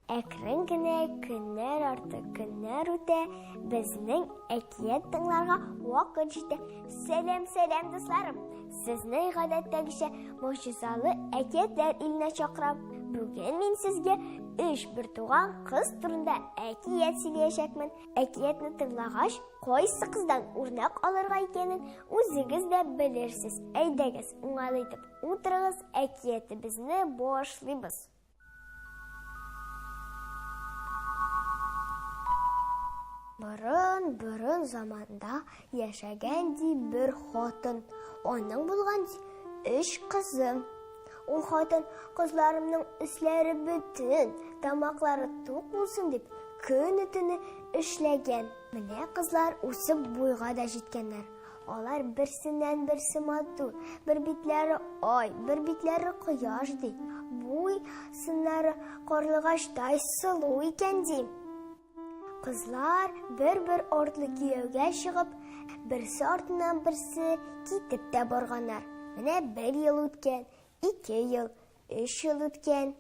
Әкрен генә көннәр арты көннәр үтә, безнең әкият тыңларга вакыт җитә. Сәлам, сәлам, дусларым! Сезне гадәттәгечә могҗизалы әкиятләр иленә чакырам. Бүген мин сезгә өч бертуган кыз турында әкият сөйләячәкмен. Әкиятне тыңлагач, кайсы кыздан үрнәк алырга икәнен үзегез дә белерсез. Әйдәгез, уңайлы итеп утырыгыз, әкиятебезне башлыйбыз. Борын-борын заманда яшәгән ди бер хатын. Аның булган ди өч кызы. Ул хатын кызларымның өсләре бөтен, тамаклары тук булсын дип, көне-төне эшләгән. Менә кызлар үсеп буйга да җиткәннәр. Алар берсеннән берсе матур, бер битләре ай, бер битләре кояш ди. Буй сыннары карлыгачтай сылу икән ди. Кызлар бер-бер артлы кияүгә чыгып, берсе артыннан берсе китеп тә барганнар. Менә бер ел үткән, ике ел, өч ел үткән.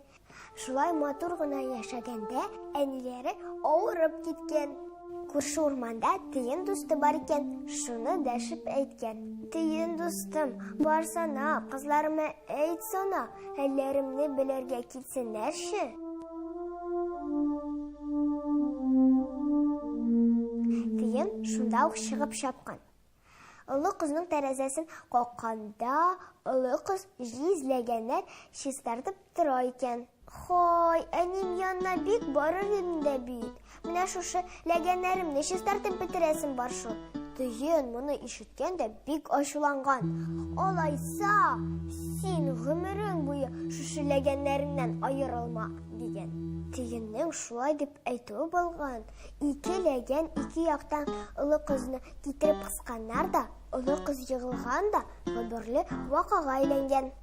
Шулай матур гына яшәгәндә әниләре авырып киткән. Күрше урманда тиен дусты бар икән, шуны дәшеп әйткән. Тиен дустым, барсана, кызларыма әйтсана, хәлләремне белергә килсеннәрче. Тиен шунда ук чыгып чапкан. Олы кызның тәрәзәсен какканда, олы кыз җиз ләгәннәр чистартып тора икән. Хой, әним янына бик барыр идем дә бит. Менә шушы ләгәннәремне чистартып бетерәсем бар шул. Төен моны ишеткән дә бик ачуланган. Алайса, син гомерең буе шушы ләгәннәреңнән аерылма, дигән. Төеннең шулай дип әйтүе булган, ике ләгән ике яктан олы кызны Китереп кысканнар да, олы кыз егылган да, гомерле вакага әйләнгән.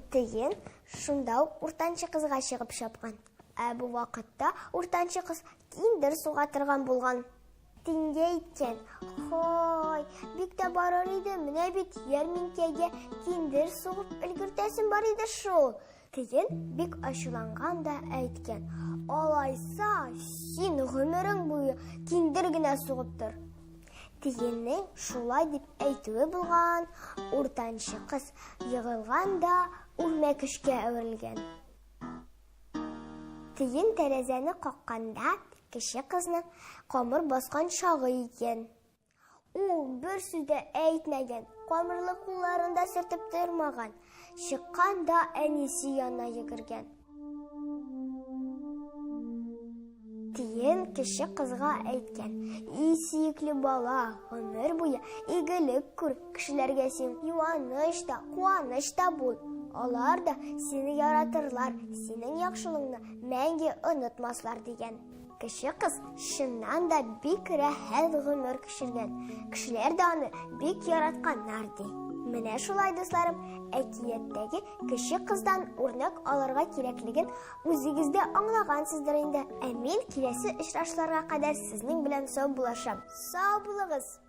Тиен шунда ук уртанчы кызга чыгып чапкан. Ә бу вакытта уртанчы кыз киндер суга торган булган. Тиенгә әйткән, Хой, бик тә барыр иде, менә бит ярминкәгә киндер сугып өлгертәсем бар иде шул. Тиен бик ачуланган да әйткән, Алайса, син гомерең буе киндер генә сугып тор. Тиеннең шулай дип әйтүе булган, уртанчы кыз егылган да үрмәкүчкә әверелгән. Тиен тәрәзәне какканда, кече кызның камыр баскан чагы икән. Ул бер сүз дә әйтмәгән, камырлы кулларын да сөртеп тормаган. Чыккан да әнисе янына йөгергән. Тиен кече кызга әйткән, И сөекле бала, гомер буе игелек күр, кешеләргә син юаныч та, куаныч та бул. Алар да сине яратырлар, синең яхшылыгыңны мәңге онытмаслар, дигән. Кече кыз чыннан да бик рәхәт гомер кичергән. Кешеләр дә аны бик яратканнар, ди. Менә шулай, дусларым, әкияттәге кече кыздан үрнәк алырга кирәклеген үзегез дә аңлагансыздыр инде. Ә мин киләсе очрашларга кадәр сезнең белән сау булашам. Сау булыгыз!